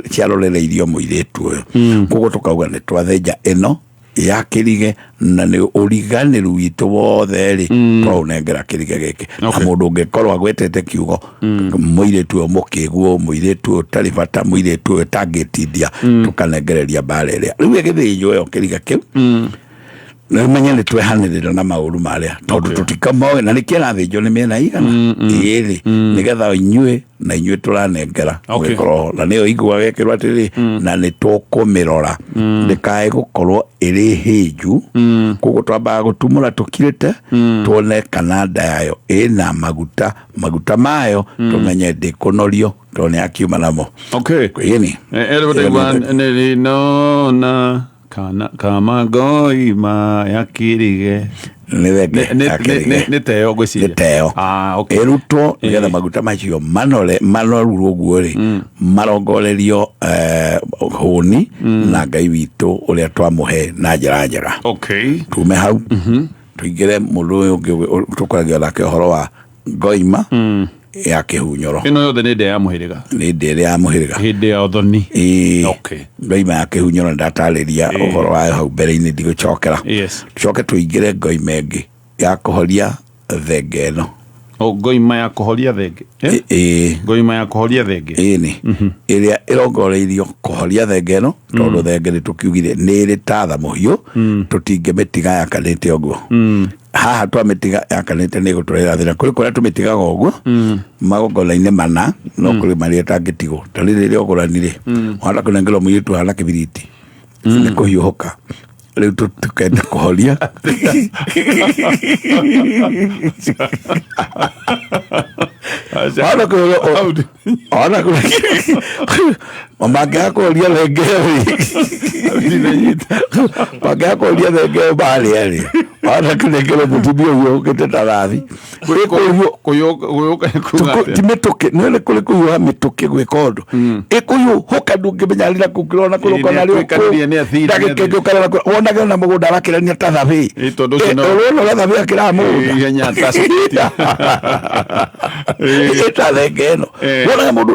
ciarorereirio mũirĩtu ũyũ. Koguo tũkauga nĩ twathĩnja ĩno Ya kĩrige na nĩ ũriganĩru witũ wothe rĩ, twaũnengera kĩrige gĩkĩ na mũndũ ũngĩkorwo agwetete kiugo mũirĩtu ũyũ mũkĩguo, mũirĩtu ũyũ ũtarĩ bata, mũirĩtu ũyũ ũtangĩtindia, tũkanengereria mbara ĩrĩa rĩu ĩgĩthĩnjwo ĩyo kĩriga kĩu, na ũmenye nĩ twehanĩrĩra na maũru marĩa tondũ tũtikamoĩ na nĩkĩ ĩrathĩnjwo nĩ mĩena igana ĩrĩ nĩgetha inyuĩ na inyuĩ tũranengera mũgĩkorwo na nĩyo igua gekĩrwo atĩrĩ na nĩ tũkũmĩrora ndĩkae gũkorwo ĩrĩ hĩnju. Koguo twambaga gũtumũra tũkirĩte tuone kana nda yayo ĩna maguta, maguta mayo tũmenye ndĩkũnorio tondũ nĩ akiuma namo. Ĩni. Nona kana kama ngoima ya kirige. Nĩ thenge ya kĩrige. Nĩ teo ngwĩciria. Nĩ teo. Ĩrutwo nĩgetha maguta macio manore manorurwo ũguo rĩ, marongorerio hũni na Ngai witũ ũrĩa twamũhe na njĩra njega. Tume hau tũingĩre mũndũ ũyũ ũngĩ tũkoragia nake ũhoro wa ngoima ya kĩhunyoro. Ĩno yothe nĩ ndĩa ya mũhĩrĩga. Nĩ ndĩa ya mũhĩrĩga. Hĩndĩ ya ũthoni. Ngoima ya kĩhunyoro ndatarĩria ũhoro wayo hau mbere-inĩ, ndigũcokera. Tucoke tũingĩre ngoima ĩngĩ ya kũhoria thenge ĩno. Ngoima ya kũhoria thenge. Ngoima ya kũhoria thenge. Ĩni. Ĩrĩa ĩrongoreirio kũhoria thenge ĩno tondũ thenge nĩ tũkiugire nĩ ĩrĩ tatha mũhiũ, tũtingĩmĩtiga yakanĩte ũguo. Haha twamĩtiga yakanĩte nĩ ĩgũtũrehera thĩna. Kũrĩ kũrĩa tũmĩtigaga ũguo magongona-inĩ mana, no kũrĩ marĩa ĩtangĩtigwo. Ta rĩrĩ rĩa ũgũrani rĩ, wahota kũnengerwo mũirĩtu ahana kĩbiriti nĩ kũhiũhũka. Rĩu tũkenda kũhoria. Wahota mangĩaga kũhoria thenge ĩyo, mangĩaga kũhoria thenge ĩyo marĩa rĩ, wahota kũnengerwo mũtumia ũhiũhũkĩte ta rathi. Ti mĩtũkĩ, nĩ nĩ kũrĩ kũhiũha mĩtũkĩ gwĩka ũndũ. Ĩkũhiũhũka ndũngĩmenya rĩrĩa kũngĩrona kũrũka na rĩo ndagĩka ĩngĩ ũkarora wonage ona mũgũnda arakĩrania ta thabĩ. Ũrona ũrĩa thabĩ akĩraga mũgũnda. Ĩta thenge ĩno. Wonaga mũndũ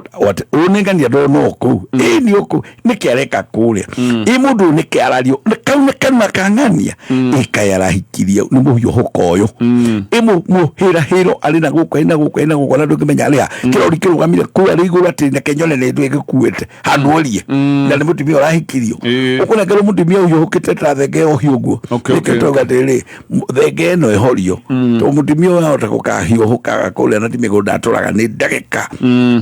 ũnengania ndona kũu. Ĩni ũkũ nĩkĩ areka kũrĩa. Ĩ mũndũ ũyũ nĩkĩ arario. Kau nĩ kanua kang'ania. Ĩkaĩ arahikirie nĩ mũhiũhũka ũyũ. Ĩ mũhĩrahĩro arĩ na gũkũ arĩ na gũkũ arĩ na gũkũ na ndũngĩmenya arĩ ha. Kĩrori kĩrũgamire kũu arĩ igũrũ atĩ reke nyone nĩ ndũ ĩgĩkuĩte. Handũ orie. Na nĩ mũtumia ũrahikirio. Ũkũnengerwo mũtumia ũhiũhũkĩte ta thenge ũhiũ ũguo. Nĩkĩo twauga atĩrĩrĩ, thenge ĩno ĩhorio. Tondũ mũtumia ũyũ ahota gũkahiũhũkaga kũrĩa na ti mĩgũnda atũraga nĩ ndagĩka.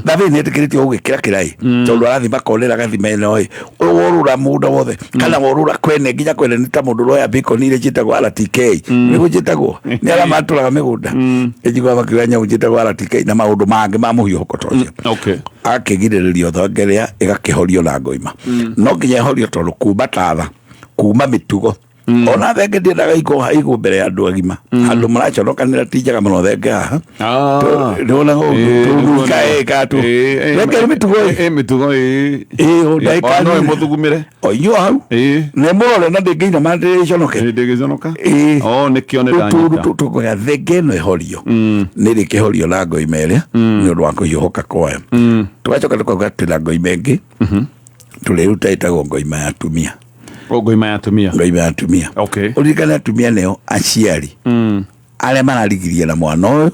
Thabĩ nĩ etĩkĩrĩtio gũgĩkĩra kĩraĩ. Tondũ arathi makonera agathima ĩno ĩ. Worũra mũgũnda wothe kana worũra kwene nginya kwene nĩ ta mũndũ ũroya bacon iria ciĩtagwo RTK. Nĩguo ciĩtagwo. Nĩ arĩa matũraga mĩgũnda. Njiguaga makiuga nyamũ ciĩtagwo RTK na maũndũ mangĩ ma mũhiũhũko ta ũcio. Akĩgirĩrĩrio thenge ĩrĩa ĩgakĩhorio na ngoima. No nginya ĩhorio tondũ kuma tatha, kuma mĩtugo. Ona thenge ndĩendaga igwo mbere ya andũ agima. Andũ maraconokanĩra ti njega mũno thenge haha. Ndĩrona ũguo thenge nĩ mĩtugo ĩ. Mĩtugo ĩ. Ĩ, No ĩmũthugumĩre. Oiyo hau. Nĩ mũrore na ndĩngĩinama ndĩconoke. Ndĩngĩconoka. Nĩkĩo nĩ ndanyita. Tũkũgĩa thenge ĩno ĩhorio. Nĩ rĩkĩhorio na ngoima ĩrĩa nĩ ũndũ wa kũhiũhũka kwayo. Tũgacoka tũkauga twĩna ngoima ĩngĩ. Tũrĩruta ĩtagwo ngoima ya atumia. Ngoima ya atumia. Ngoima ya atumia. Ũririkane atumia nĩo aciari. Arĩa mararigiria na mwana ũyũ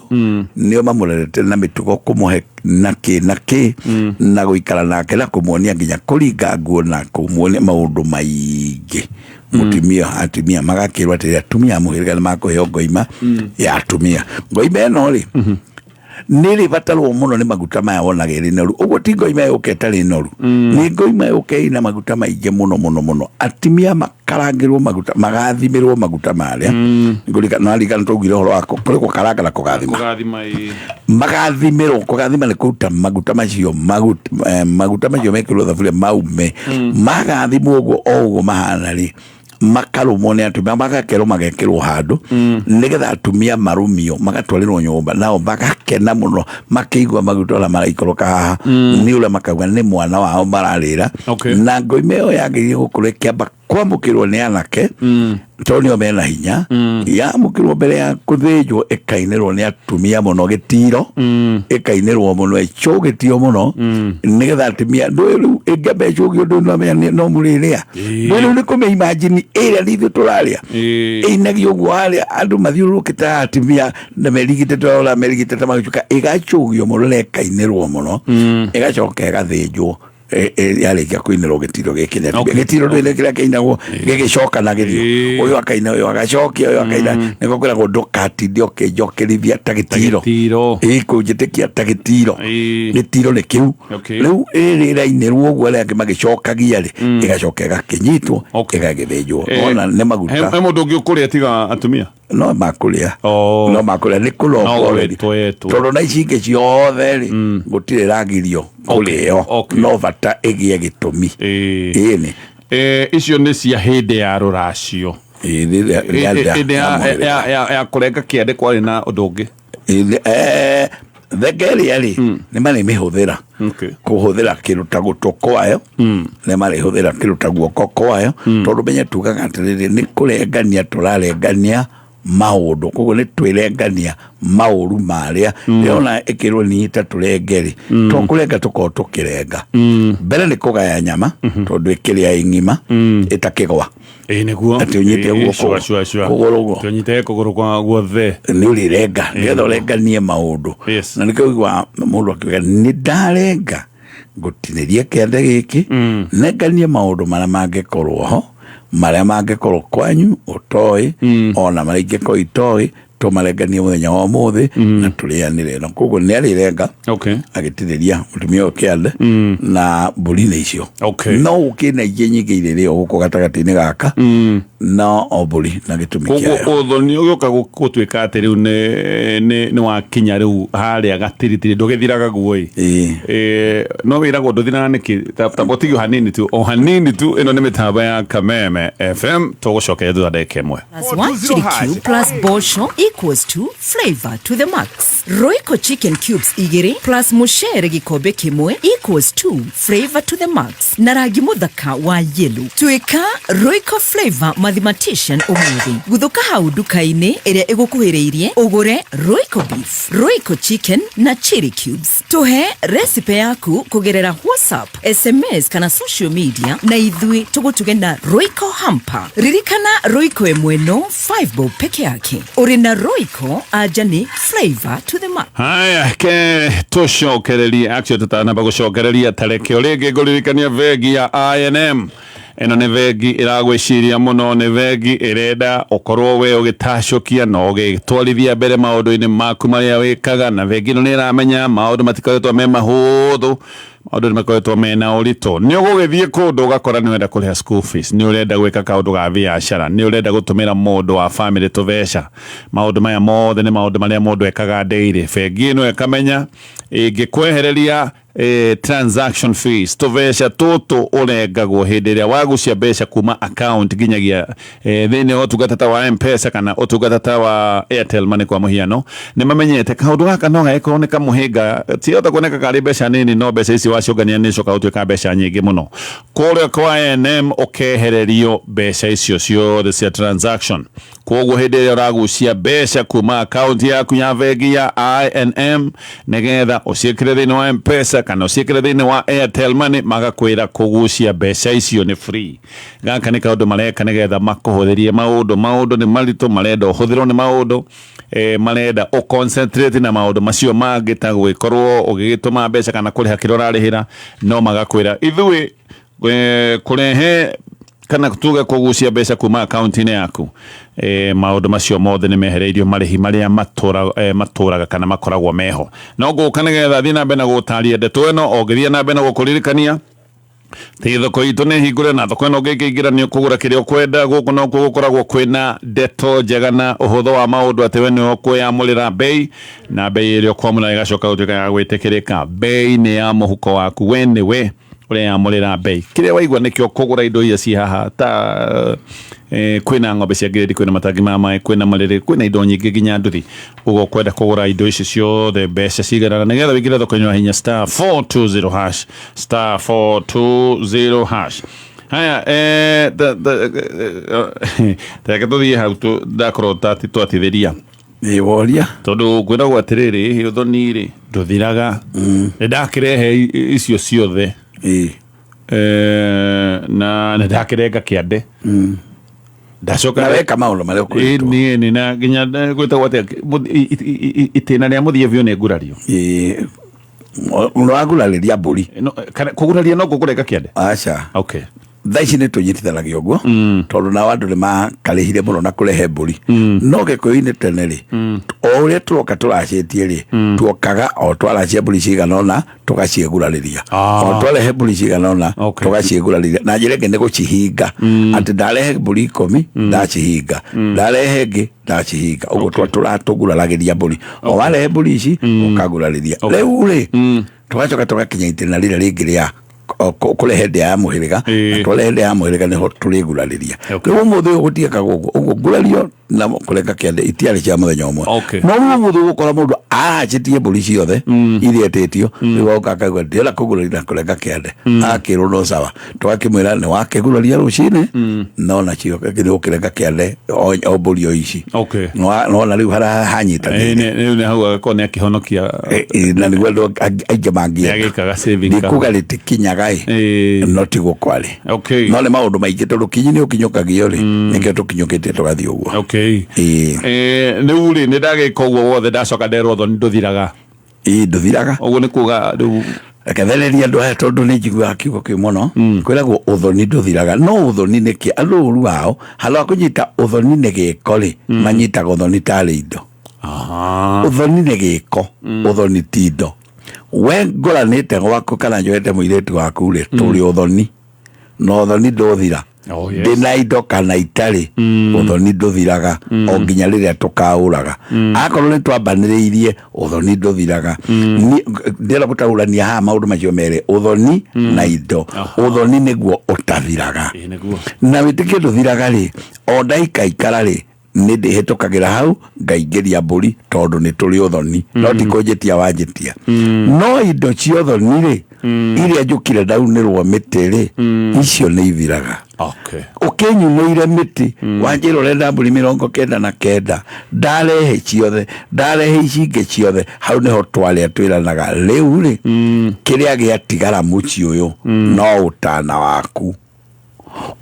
nĩo mamũrerete na mĩtugo kũmũhe na kĩ na kĩ na gũikara nake na kũmuonia nginya kũringa nguo na kũmuonia maũndũ maingĩ. Mũtumia atumia magakĩrwo atĩrĩ atumia a mũhĩrĩga nĩ makũheo ngoima ya atumia. Ngoima ĩno rĩ nĩ rĩbatarwo mũno nĩ maguta maya wonaga ĩrĩ noru. Ũguo ti ngoima yũke ĩtarĩ noru. Nĩ ngoima yũke ĩna maguta maingĩ mũno mũno mũno. Atumia makarangĩrwo maguta, magathimĩrwo maguta marĩa. Nĩngũririkana twaugire ũhoro wa kũrĩ gũkaranga na kũgathima. Kũgathima, ĩĩ. Magathimĩrwo, kũgathima nĩ kũruta maguta macio, maguta macio mekĩrwo thaburia maume. Magathimwo ũguo o ũguo mahana rĩ, makarũmwo nĩ atumia, magakerwo magekĩrwo handũ, nĩgetha atumia marũmio, magatwarĩrwo nyũmba, nao magakena mũno, makĩigua maguta ũrĩa maraikũrũka haha, nĩ ũrĩa makauga nĩ mwana wao mararĩra. Na ngoima ĩyo yagĩrĩire gũkorwo ĩkĩamba kwamũkĩrwo nĩ anake, Tondũ nĩo mena hinya. Yamũkĩrwo mbere ya kũthĩnjwo, ĩkainĩrwo nĩ atumia mũno gĩtiro, ĩkainĩrwo mũno ĩcũgĩtio mũno, nĩgetha atumia ndũĩ rĩu ĩngĩamba ĩcũgio, ndũĩ nĩwamenya no mũrĩrĩa. Ndũĩ rĩu nĩ kũmĩimagine ĩrĩa nĩ ithuĩ tũrarĩa. Ĩinagio ũguo harĩa andũ mathiũrũrũkĩte atumia na merigĩte, tũrora merigĩte ta magĩcuka, ĩgacũgio mũno na ĩkainĩrwo mũno, ĩgacoka ĩgathĩnjwo. Yarĩkia kũinĩrwo gĩtiro gĩkĩ nĩ atumia. Gĩtiro ndũĩ nĩ kĩrĩa kĩinagwo gĩgĩcokanagĩrio, ũyũ akaina, ũyũ agacokia, ũyũ akaina. Nĩguo kwĩragwo ndũkatinde ũkĩnjokerithia ta gĩtiro. Gĩtiro. Ĩ kũnjĩtĩkia ta gĩtiro. Gĩtiro nĩ kĩu. Rĩu ĩrĩ ĩrainĩrwo ũguo, arĩa angĩ magĩcokagia rĩ, ĩgacoka ĩgakĩnyitwo, ĩgagĩthĩnjwo. Wona nĩ maguta. He mũndũ ũngĩ ũkũrĩa tiga atumia? No makũrĩa, no makũrĩa, nĩ No kũrongoreria. gwĩtwo yetwo. Tondũ na ici ingĩ ciothe rĩ, gũtirĩ ragirio kũrĩo, no bata ĩgĩe gĩtũmi. Ĩni. Icio nĩ cia hĩndĩ ya rũracio. Hĩndĩ ya kũrenga kĩande kwarĩ na ũndũ ũngĩ. Thenge ĩrĩa rĩ, nĩ marĩmĩhũthĩra kũhũthĩra kĩndũ ta gũtũ kwayo, nĩ marĩhũthĩra kĩndũ ta guoko kwayo, tondũ menye tugaga atĩrĩrĩ, nĩ kũrengania tũrarengania maũndũ, koguo nĩ twĩrengania maũru marĩa ndĩrona ĩkĩrwo nĩ ta tũrenge rĩ, to kũrenga tũkorwo tũkĩrenga. Mbere nĩ kũgaya nyama, tondũ ĩkĩrĩa ĩ ng'ima ĩtakĩgwa. Ĩ nĩguo. Atĩ ũnyite guoko, Sure, sure, sure. kũgũrũ ũguo. Tũnyite kũgũrũ kwa guothe. Nĩ ũrĩrenga nĩgetha ũrenganie maũndũ, na nĩkĩo ũiguaga mũndũ akiuga nĩ ndarenga, ngũtinĩrie kĩande gĩkĩ nenganie maũndũ marĩa mangĩkorwo ho, marĩa mangĩkorwo kwanyu ũtoĩ, ona marĩa ingĩkorwo itoĩ, tũmarenganie mũthenya wa ũmũthĩ na tũrĩanĩre. Na koguo nĩ arĩrenga agĩtinĩria mũtumia ũyũ kĩande na mbũri-inĩ icio. No gũkĩ na ingĩ nyingĩ irĩrĩo gũkũ gatagatĩ-inĩ gaka, no o mbũri na gĩtũmi Koguo kĩayo. Ũthoni ũgĩũka gũtuĩka atĩ rĩu nĩ wakinya rĩu harĩa gatiritiri, ndũgĩthiraga guo ĩ. No wĩragwo ndũthiraga nĩkĩ? Ta ũtigio hanini tu, o hanini tu. Ĩno nĩ mĩtambo ya Kameme FM, tũgũcokeria thutha ndagĩka ĩmwe. Plus one chili cube plus bosho equals to flavor to the max. Royco chicken cubes igiri plus mucere gikombe kimwe equals to flavor to the max. Na rangi muthaka wa yellow. Tuika Royco flavor mathematician umuthi. Guthuka hau nduka-inĩ ĩrĩa ĩgũkuhĩrĩirie ũgũre Royco beef, Royco chicken na chili cubes. Tuhe recipe yaku kũgerera WhatsApp, SMS kana social media na ithuĩ tũgũtuge na Royco hamper. Ririkana, Royco ĩmwe no 5 bob peke yake. Ũrĩ na Royco anja nĩ flavor to the max. Haya, ke tũcokererie, actually tũtanamba gũcokereria, tareke rĩngĩ ngũririkania bengi ya I&M. Ĩno nĩ bengi ĩragwĩciria mũno, nĩ bengi ĩrenda ũkorwo we ũgĩtacũkia na ũgĩtwarithia mbere maũndũ-inĩ maku marĩa wĩkaga. Na bengi ĩno nĩ ĩramenya maũndũ matikoretwo me mahũthũ, maũndũ nĩ makoretwo mena ũritũ. Nĩ ũgũgĩthiĩ kũndũ ũgakora nĩ ũrenda kũrĩha school fees, nĩ ũrenda gwĩka kaũndũ ga biacara, nĩ ũrenda gũtũmĩra mũndũ wa family tũbeca. Maũndũ maya mothe nĩ maũndũ marĩa mũndũ ekaga daily. Bengi ĩno ĩkamenya ĩngĩkwehereria transaction fees, tũbeca tũtũ ũrengagwo hĩndĩ ĩrĩa wagucia mbeca kuma account nginyagia thĩinĩ wa ũtungata ta wa Mpesa kana ũtungata ta wa Airtel Money kwa mũhiano. Nĩ mamenyete kaũndũ gaka no gagĩkorwo nĩ kamũhĩnga, tihota kuoneka karĩ mbeca nini, no mbeca ici waciũngania nĩ icoka gũtuĩka mbeca nyingĩ mũno. Kũrĩa kwa I&M ũkehererio mbeca icio ciothe cia transaction. Koguo hĩndĩ ĩrĩa ũragucia mbeca kuma akaunti yaku ya bengi ya I&M nĩgetha ũciĩkĩre thĩinĩ wa Mpesa kana ũciĩkĩre thĩinĩ wa Airtel Money, magakwĩra kũgucia mbeca icio nĩ free. Gaka nĩ kaũndũ mareka nĩgetha makũhũthĩrie maũndũ. Maũndũ nĩ maritũ, marenda ũhũthĩrwo nĩ maũndũ, marenda ũconcentrate na maũndũ macio mangĩ ta gwĩkorwo ũgĩgĩtũma mbeca kana kũrĩha kĩrĩa ũrarĩhĩra, no magakwĩra ithuĩ kũrehe kana tuge kũgucia mbeca kuma akaunti-inĩ yaku, maũndũ macio mothe nĩ mehereirio marĩhi marĩa matũraga kana makoragwo meho. No ngũka nĩgetha thiĩ na mbere na gũtaria ndeto ĩno, o ngĩthiĩ na mbere na gũkũririkania ti thoko itũ nĩ hingũre, na thoko ĩno ũngĩkĩingĩra nĩ ũkũgũra kĩrĩa ũkwenda. Gũkũ nokuo gũkoragwo kwĩna ndeto njega na ũhũthũ wa maũndũ, atĩ we nĩwe ũkwĩyamũrĩra bei, na bei ĩrĩa ũkwamũra ĩgacoka gũtuĩka ya gwĩtĩkĩrĩka. Bei nĩ ya mũhuko waku, we nĩwe ũreyamũrĩra bei. Kĩrĩa waigua nĩkĩo kũgũra indo iria ci haha, ta kwĩna ng'ombe cia grade, kwĩna matangi ma maĩ, kwĩna marĩrĩ, kwĩna indo nyingĩ nginya nduthi. Ũguo ũkwenda kũgũra indo ici ciothe mbeca cigana? Nĩgetha wĩingĩre thoko-inĩ wa hinya *420#, *420#. Haya, reke tũthiĩ hau ndakorwo twatithĩria. Ĩ woria. Tondũ kwĩragwo atĩrĩrĩ, ũthoni rĩ ndũthiraga. Nĩ ndakĩrehe icio ciothe. Na nĩ ndakĩrenga kĩande. Ndacoka Na weka maũndũ marĩa ũkwĩrĩtwo. Ĩ, nĩ na nginya gwĩtagwo atĩa, itĩna rĩa mũthia biũ nĩ ngurario. Nĩ wagurarĩria mbũri. Kũguraria no kũrenga kĩande? Aca. Okay. Thaa ici nĩ tũnyitithanagia ũguo, tondũ nao andũ nĩ makarĩhire mũno na kũrehe mbũri. No Gĩkũyũ-inĩ tene rĩ, o ũrĩa tũroka tũracĩtie rĩ, tuokaga o twaracia mbũri cigana ũna tũgaciĩgurarĩria, o twarehe mbũri cigana ũna tũgaciĩgurarĩria. Na njĩra ĩngĩ nĩ gũcihinga, atĩ ndarehe mbũri 10 ndacihinga, ndarehe ĩngĩ ndacihinga, ũguo tũguraragĩria mbũri. O warehe mbũri ici ũkagurarĩria. Rĩu rĩ, tũgacoka tũgakinya itĩna rĩrĩa rĩngĩ rĩa kũrehe ndĩa ya mũhĩrĩga, na twarehe ndĩa ya mũhĩrĩga nĩho tũrĩgurarĩria. Rĩu ũmũthĩ ũyũ gũtiĩkagwo ũguo, ũguo ngurario na kũrenga kĩande itiarĩ cia mũthenya ũmwe. No rĩu ũmũthĩ ũgũkora mũndũ aracĩtie mbũri ciothe iria etĩtio, rĩu oka akauga ndĩrenda kũguraria na kũrenga kĩande, akĩrwo no sawa, tũgakĩmwĩra nĩ wakĩguraria rũcinĩ, no nacio nĩ ũkĩrenga kĩande o mbũri o ici. Nona rĩu harĩa hanyitanĩire. Rĩu nĩ hau agakorwo nĩ akĩhonokia. Na nĩguo andũ aingĩ mangĩenda. Nĩagĩkaga saving. Ndikuga rĩtikinyaga ĩ, no tiguo kwarĩ. No nĩ maũndũ maingĩ, tondũ kinyi nĩ ũkinyũkagio rĩ, nĩkĩo tũkinyũkĩtie tũgathiĩ ũguo. Rĩu rĩ, nĩ ndagĩka ũguo wothe, ndacoka nderwo thoni ndũthiraga. Ĩ, ndũthiraga. Ũguo nĩ kuga rĩu Reke thererie andũ aya, tondũ nĩ njiguaga kiugo kĩu mũno. Kwĩragwo ũthoni ndũthiraga, no ũthoni nĩ kĩ? Andũ ũru wao handũ ha kũnyita ũthoni nĩ gĩko rĩ, manyitaga ũthoni tarĩ indo. Ũthoni nĩ gĩko, ũthoni ti indo. We ngũranĩte gwaku kana njoete mũirĩtu waku rĩ, tũrĩ ũthoni, na ũthoni ndũthira. Ndĩna indo kana itarĩ, ũthoni ndũthiraga o nginya rĩrĩa tũkaũraga. Akorwo nĩ twambanĩrĩirie, ũthoni ndũthiraga. Ndĩrenda gũtaũrania haha maũndũ macio merĩ, ũthoni na indo. Ũthoni nĩguo ũtathiraga, na wĩtĩkio ndũthiraga rĩ, o ndaika ikara rĩ, nĩ ndĩhĩtũkagĩra hau ngaingĩria mbũri, tondũ nĩ tũrĩ ũthoni, no ti kũnjĩtia wanjĩtia. No indo cia ũthoni rĩ, iria njũkire ndaunĩrwo mĩtĩ rĩ, icio nĩ ithiraga. Ũkĩnyunĩire mĩtĩ, wanjĩra ũrenda mbũri 99, ndarehe ciothe, ndarehe ici ingĩ ciothe, hau nĩho twarĩa twĩranaga rĩu rĩ, kĩrĩa gĩatigara mũciĩ ũyũ no ũtana waku.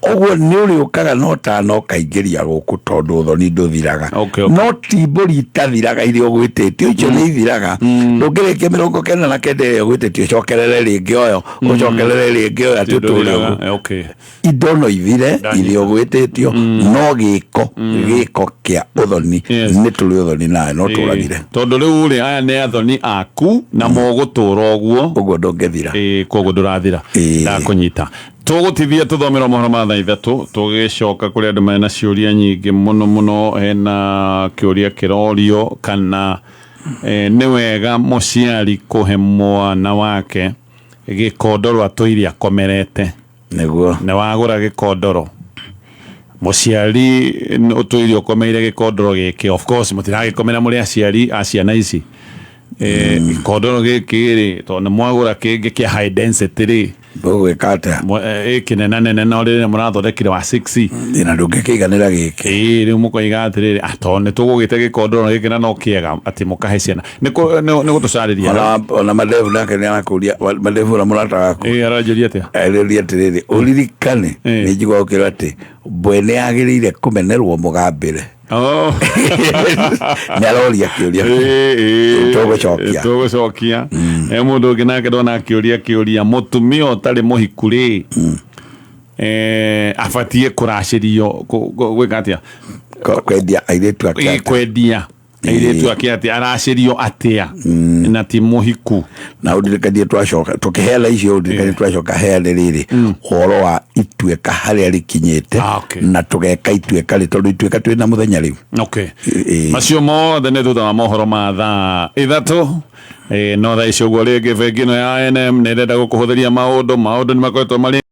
Ũguo nĩ ũrĩũkaga na ũtana ũkaingĩria gũkũ, tondũ ũthoni ndũthiraga. No ti mbũri itathiraga iria ũgwĩtĩtio, icio nĩ ithiraga. Ndũngĩrĩkia 99 ĩrĩa ũgwĩtĩtio, ũcokerere rĩngĩ ũyũ, ũcokerere rĩngĩ ũyũ, atĩ ũtũre ũguo. Indo no ithire iria ũgwĩtĩtio, no gĩko kĩa ũthoni nĩ tũrĩ ũthoni nawe no tũragire. Tondũ rĩu rĩ, aya nĩ athoni aku na mũgũtũra ũguo. Ũguo ndũngĩthira. Koguo ndũrathira. Ndakũnyita. Tũgũtithia tũthomerwo mohoro ma thaa 3, tũgĩcoka kũrĩ andũ mena ciũria nyingĩ mũno mũno. Hena kĩũria kĩrorio kana nĩ wega mũciari kũhe mwana wake gĩkondoro atũire akomerete. Nĩguo. Nĩ wagũra gĩkondoro, mũciari ũtũire ũkomeire gĩkondoro gĩkĩ, of course mũtiragĩkomera mũrĩ aciari a ciana ici. Gĩkondoro gĩkĩ rĩ, tondũ nĩ mwagũra kĩngĩ kĩa high density rĩ, Ũgwĩka atĩa? Ĩ kĩnena nene na rĩrĩa mũrathondekire wa 6. Na ndũngĩkĩiganĩra gĩkĩ. Ĩ, rĩu mũkoiga atĩrĩrĩ, tondũ nĩ tũgũgĩte gĩkondoro gĩkĩ na no kĩega, atĩ mũkahe ciana nĩ gũtũcarĩria. Ona Madevu nake nĩ arakũria, Madevu ũrĩa mũrata waku. Ĩ, aranjũria atĩa? Arĩria atĩrĩrĩ, ũririkane nĩ njiguaga ũkĩrwo atĩ mbwe nĩ yagĩrĩire kũmenerwo mũgambĩre. Nĩ aroria kĩũria. Tũgũcokia. Tũgũcokia. Mũndũ ũngĩ nake ndona akĩũria kĩũria, mũtumia ũtarĩ mũhiku rĩ, abatiĩ kũracĩrio gwĩka atĩa? Kwendia airĩtu ake atĩa? Kwendia airĩtu ake atĩa, aracĩrio atĩa na ti mũhiku? Na ũndirikanie twacoka tũkĩheana icio, ũndirikanie twacoka heane rĩrĩ ũhoro wa ituĩka harĩa rĩkinyĩte, na tũgeka ituĩka rĩ, tondũ ituĩka twĩna mũthenya rĩu. Macio mothe nĩ thutha wa mohoro ma thaa 3. No thaa icio ũguo rĩngĩ, bengi ĩno ya NM nĩ ĩrenda gũkũhũthĩria maũndũ. Maũndũ nĩ makoretwo marĩ